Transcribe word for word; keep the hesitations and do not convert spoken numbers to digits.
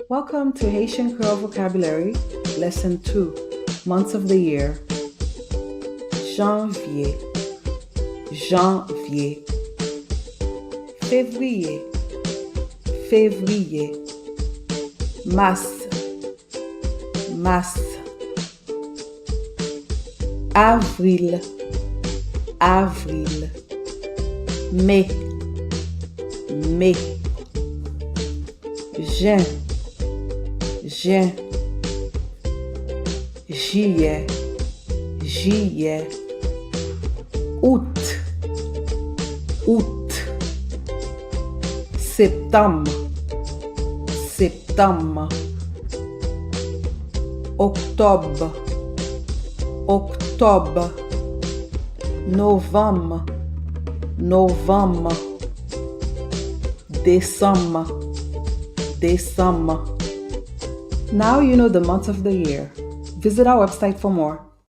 Welcome to Haitian Creole Vocabulary, Lesson two, Months of the Year. Janvye, janvye. Fevriye, fevriye. Mas, mas. Avril, avril. Me, me. Jen, jen. Jiyè, jiyè. Out, out. Septanm, septanm. Oktòb, oktòb. Novanm, novanm. Desanm, desanm. Now you know the months of the year. Visit our website for more.